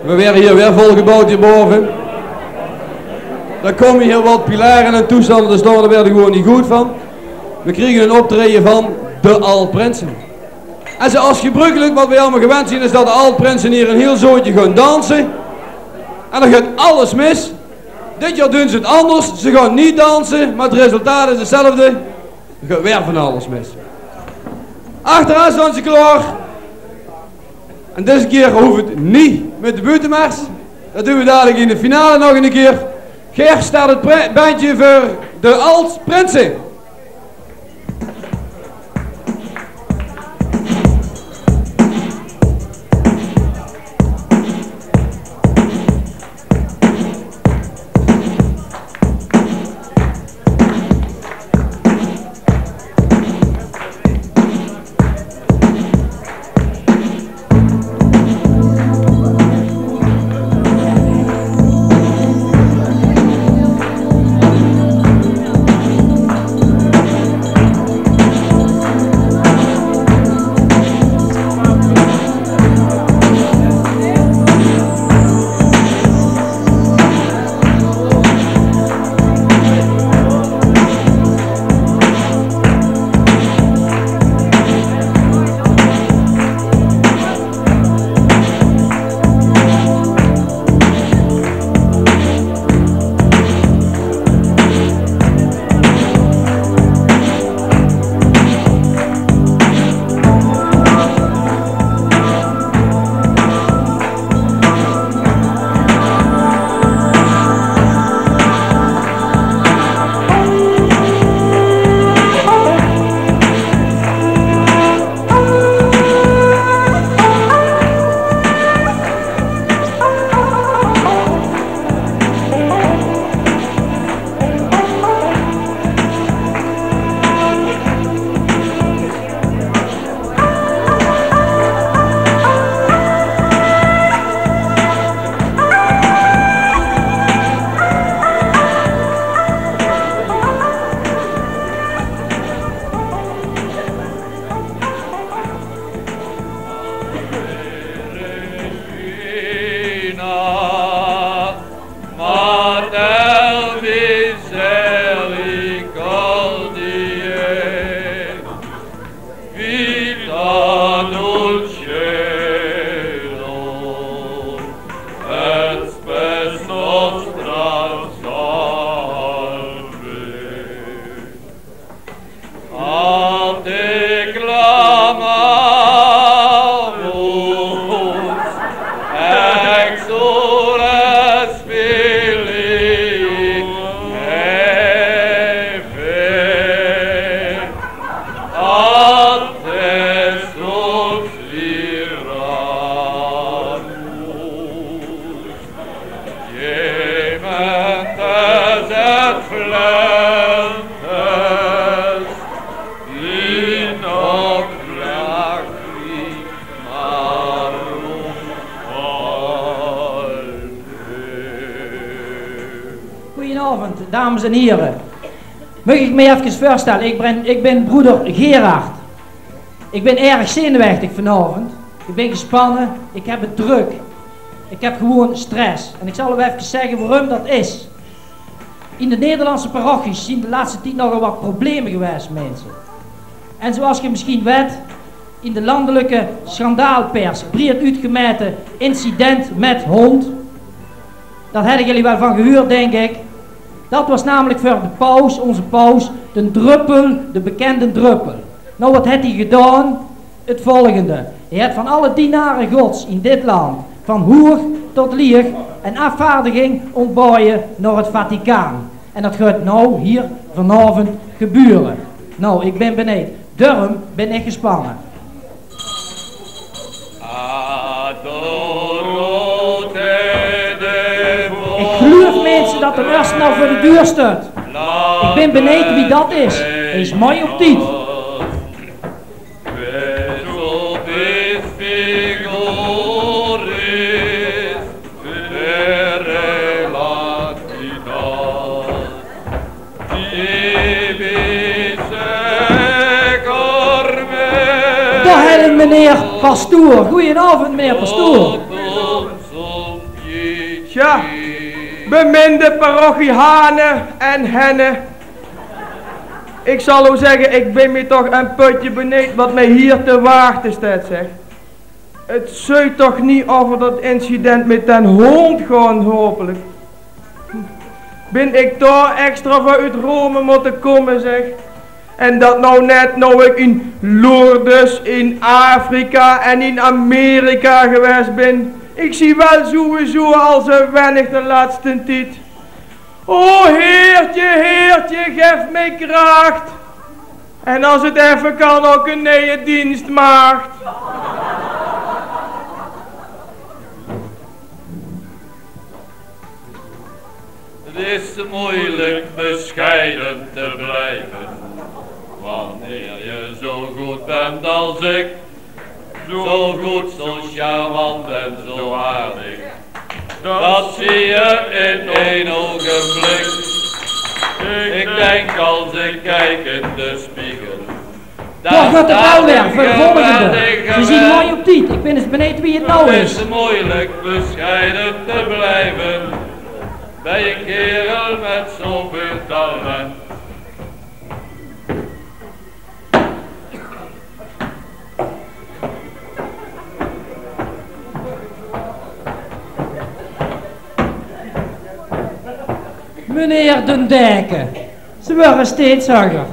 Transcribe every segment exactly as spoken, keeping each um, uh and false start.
We waere hie weer volgebouwd hie bove. Dao kómme hie wat pilare en toestande te staon, dao waere we gewoen neet good van. We kriege ein optraeje van de Ald-Prinse. En zoeas gebrukelik, wat we allemaol gewend zeen, is dat de Ald-Prinse hie ein hieël zootje gaon danse. En dan geit alles mis. Dit jaor doon ze 't anders. Ze gaon neet danse, mer 't resultaat is 'tzelfde. D'r geit weer van alles mis. Achteraan staon ze klaor. En deze kier hoof 't neet mit de buutemars. Dat doon we dalik in de finale nog ein kier. Ger, start 't pre-, bendje veur de Ald-Prinse. Mater misericordiae, vita dulcedo, et spes nostra salve. A te clamamus, exsules filii Hevae, a te suspiramus. Gementes et flentes in hoc lacrimarum Goeienaovend, dames en hiere. Maag ik mich efkes veurstelle? Ik bin, ik bin broeder Gerard. Ik bin erg zenuwechtig vanaovend. Ik bin gespanne. Ik heb 't druk. Ik heb gewoen stress. En ik zal uch efkes zegge waorum dat is. In de Nederlandse parochies zien de laatste tied nogal wat probleme gewaes, minse. En zoeas ge misschien wet, in de landelijke schandaalpers, breed uutgemete incident met hond. Dao hebbe jullie wel van gehuurd, denk ik. Dat was namelijk veur de paus, onze paus, de druppel, de bekende druppel. Nou, wat het hij gedaan? Het volgende. Hij het van alle dienaren gods in dit land, van hoeg tot lieg, een afvaardiging ontboje naar het Vaticaan. En dat gaat nou hier vanavond gebeuren. Nou, ik ben benieuwd. Daarom ben ik gespannen. Ik geloof, mensen, dat de eerste nou voor de deur staat. Ik ben benieuwd wie dat is. Hij is mooi op tijd. Daar hebben we meneer Pastoor. Goedenavond, meneer Pastoor. Ja, beminde parochie Hane en Henne. Ik zal ow zegge, ik bin mich toch een pötje beneejd wat mich hier te wachte steit, zeg. Het zult toch niet over dat incident met den hond gaan, hopelijk? Bin ik daar extra voor uit Rome moeten komen, zeg? En dat nou net, nou ik in Lourdes, in Afrika en in Amerika geweest bin. Ik zie wel sowieso al zo weinig de laatste tijd. O heertje, heertje, geef mij kracht. En als het even kan, ook een nieuwe dienstmaagd. Het is moeilijk bescheiden te blijven, wanneer je zo goed bent als ik. Zo goed, zo charmant en zo aardig, dat zie je in één ogenblik. Ik denk als ik kijk in de spiegel, toch wordt het wel weer voor de volgende. We zien mooi op tijd. Ik ben eens benieuwd wie het nou is. Het is moeilijk bescheiden te blijven bij een kerel met zoveel talent. Meneer den Deken, ze worden steeds erger.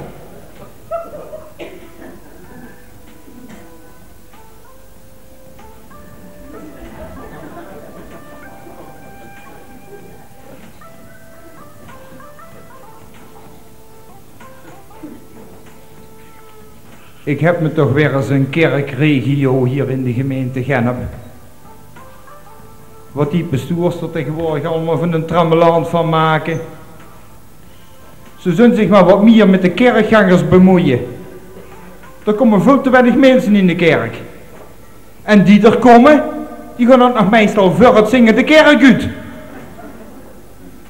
Ik heb me toch weer eens een kerkregio hier in de gemeente Gennep. Wat die bestuurs er tegenwoordig allemaal van een trammeland van maken. Ze zullen zich maar wat meer met de kerkgangers bemoeien. Er komen veel te weinig mensen in de kerk. En die er komen, die gaan ook nog meestal veur het zingen de kerk uit.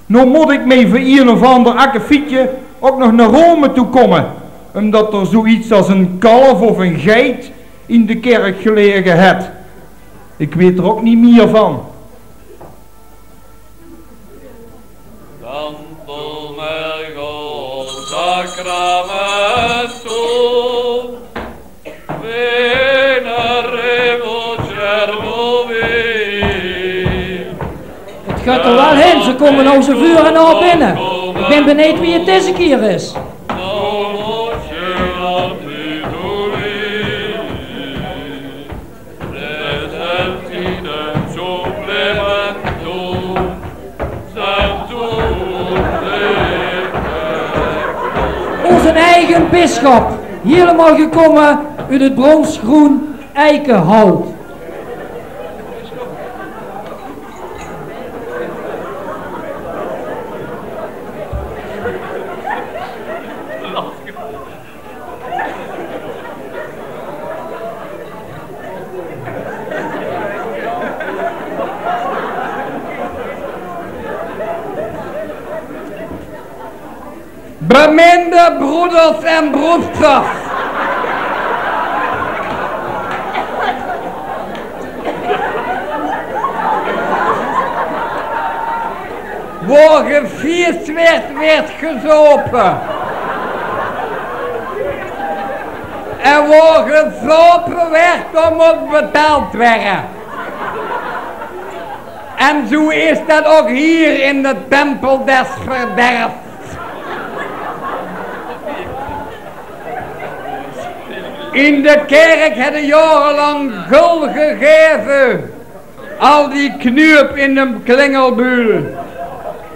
Nou moet ik mee voor een of ander akkefietje ook nog naar Rome toe komen, omdat er zoiets als een kalf of een geit in de kerk gelegen het. Ik weet er ook niet meer van. Tanto mergo sacramento, veneremo cervovi. Het gaat er wel heen, ze komen nou zo vuur en al binnen. Ik ben benieuwd wie het deze keer is. Onze eigen bisschop, helemaal gekomen uit het bronsgroen eikenhout. Beminde broeders en broedsters. Wor gefiest werd, werd gezopen. En wor gezopen werd, dan moet betaald worden. En zo is dat ook hier in de tempel des verderfs. In de kerk hebben jarenlang gul gegeven. Al die knuup in de klingelbuul.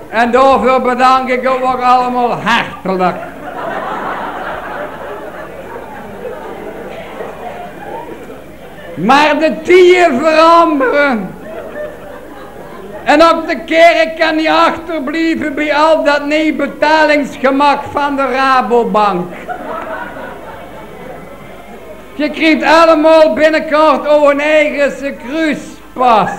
En daarvoor bedank ik u ook allemaal hartelijk. Maar de tieën veranderen. En ook de kerk kan niet achterblijven bij al dat nieuw betalingsgemak van de Rabobank. Je krijgt allemaal binnenkort een eigen kruispas.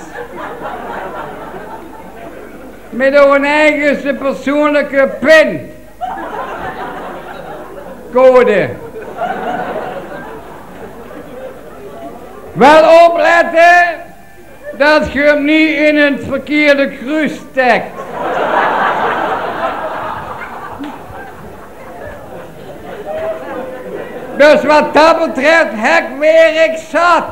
Met een eigen persoonlijke pin. Code. Wel opletten. Dat ge 'm neet in 't verkierde kruus stèk. Dus wat dat betreft heb ik werk zat.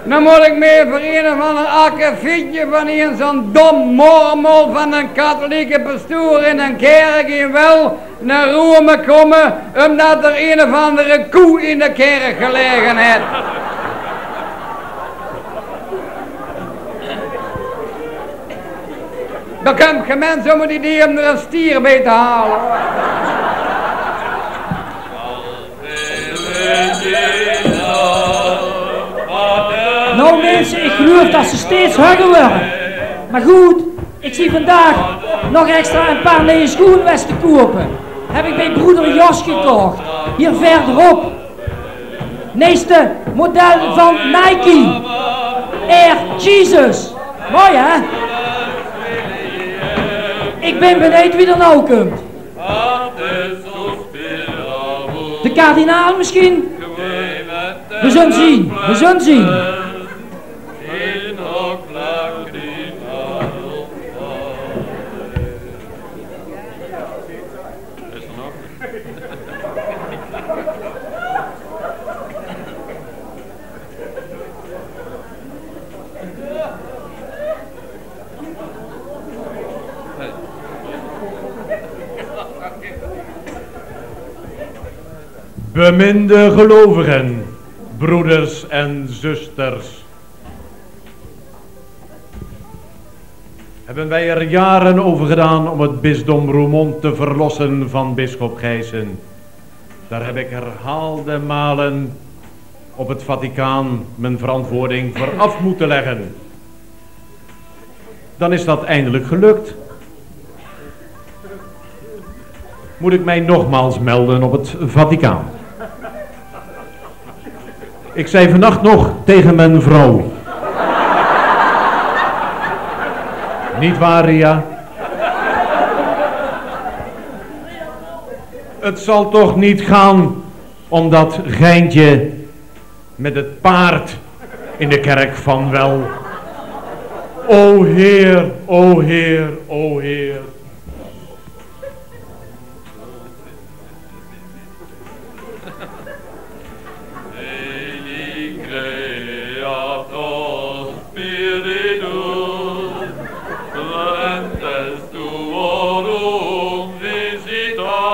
Dan mot ik me veur een of ander akkefietje van een zo'n dom mormel van een katholieke pastoor in een kerk in Wel nao Rome komme, omdat er een of andere koe in de kerk gelegen het. Dan kump ge mens op 't idee om er een stier bij te halen. Nou mensen, ik geloof dat ze steeds hugger worden. Maar goed, ik zie vandaag nog extra een paar nieuwe schoenen wes te kopen. Heb ik bij broeder Jos gekocht. Hier verderop. Neeste model van Nike. Air Jesus. Mooi, hè? Ik ben benieuwd wie er nou komt. De kardinaal misschien? We zullen zien, we zullen zien. Beminde gelovigen, broeders en zusters, hebben wij er jaren over gedaan om het bisdom Roermond te verlossen van bisschop Gijssen. Daar heb ik herhaalde malen op het Vaticaan mijn verantwoording vooraf moeten leggen. Dan is dat eindelijk gelukt. Moet ik mij nogmaals melden op het Vaticaan. Ik zei vannacht nog tegen mijn vrouw. Niet waar, Ria? Het zal toch niet gaan om dat geintje met het paard in de kerk van Wel. O Heer, o Heer, o Heer. Dei creator spiritus, plentes tuorum visita.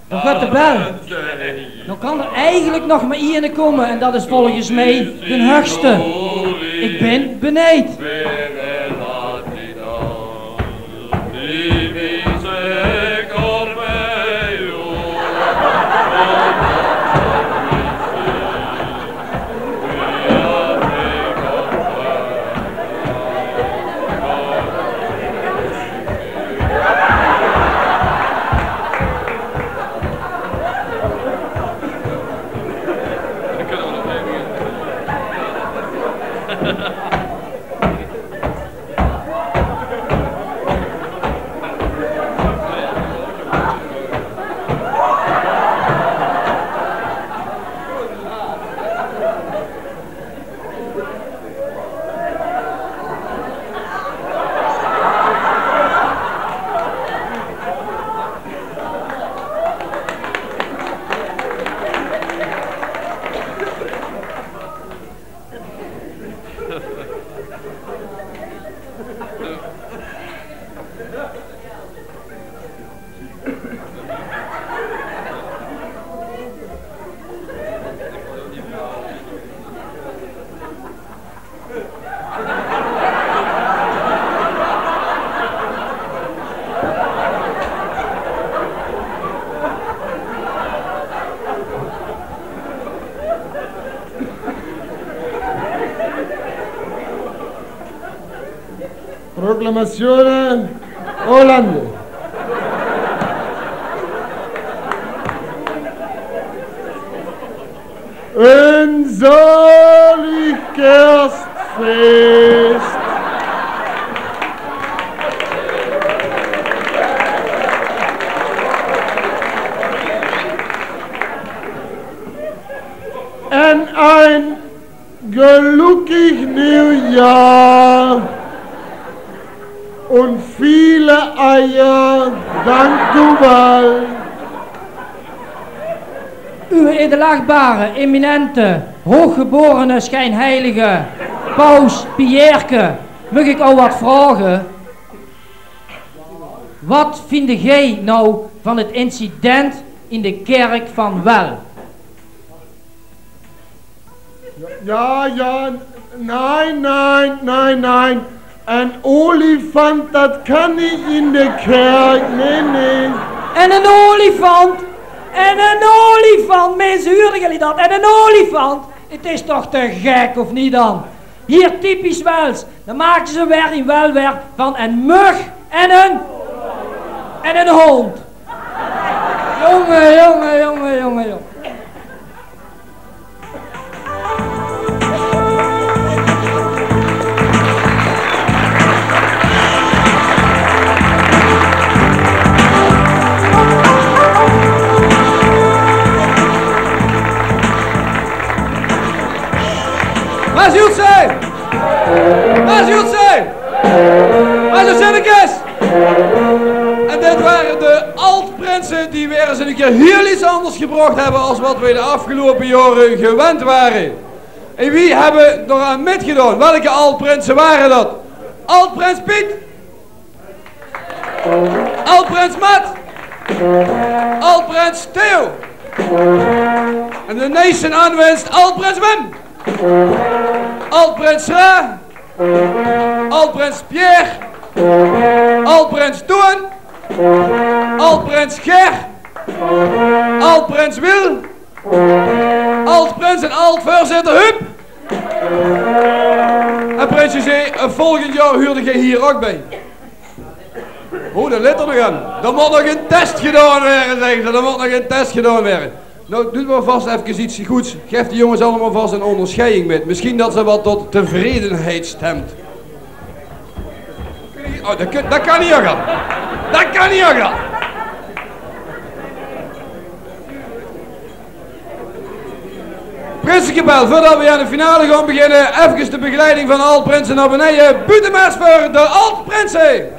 Dan gaat de bel. Dan kan er eigenlijk nog maar één komen en dat is volgens mij de hoogste. Ik ben benijd. Proclamazione Orlandi. Ein selig Kerstfest. En ein gelukkig Nuujjaor. En vele Eier. Dank u wel. Uwe edelachtbare, eminente, hooggeborene, schijnheilige paus Pierke, mag ik al wat vragen? Wat vinden gij nou van het incident in de kerk van Wel? Ja, ja, nein, nein, nein, nein. Ein Olifant, dat kan neet in de kerk. Nee, nee. En ein olifant. En ein olifant. Mensen, huurde jullie dat? En ein olifant. Het is toch te gek, of niet dan? Hier typisch Wels. Dan maken ze weer in Wel weer van ein mug en ein, en ein hond. Jonge, jonge, jonge, jonge, jonge. Waar zult zij? Waar zult zij? Waar zult zij de kist? En dit waren de ald-prinse die weer eens ein keer hiel iets anders gebracht hebben als wat we de afgelopen jaren gewend waren. En wie hebben daaraan mitgedaan? Welke ald-prinse waren dat? Ald-prins Piet. Ald-prins Mat. Ald-prins Theo. En de nation aanwinst ald-prins Wim. Ald-prins Ra. Ald-prins Pierre. Ald-prins Toon. Ald-prins Ger. Ald-prins Wil. Ald-prins en ald-veurzitter Huub. En prins José, eh, volgend jaar huurde jij hier ook bij. Oh, dat ligt er nog aan. Er moet nog een test gedaan worden, zeggen ze. Er moet nog een test gedaan worden. Nou, doet maar vast even iets goeds. Geef die jongens allemaal vast een onderscheiding met. Misschien dat ze wat tot tevredenheid stemt. Oh, dat kan, dat kan niet, Jagger. Dat kan niet, Jagger. Prinsekapel, voordat we aan de finale gaan beginnen, even de begeleiding van de ald-prinse naar beneden. Buutemars voor de ald-prinse.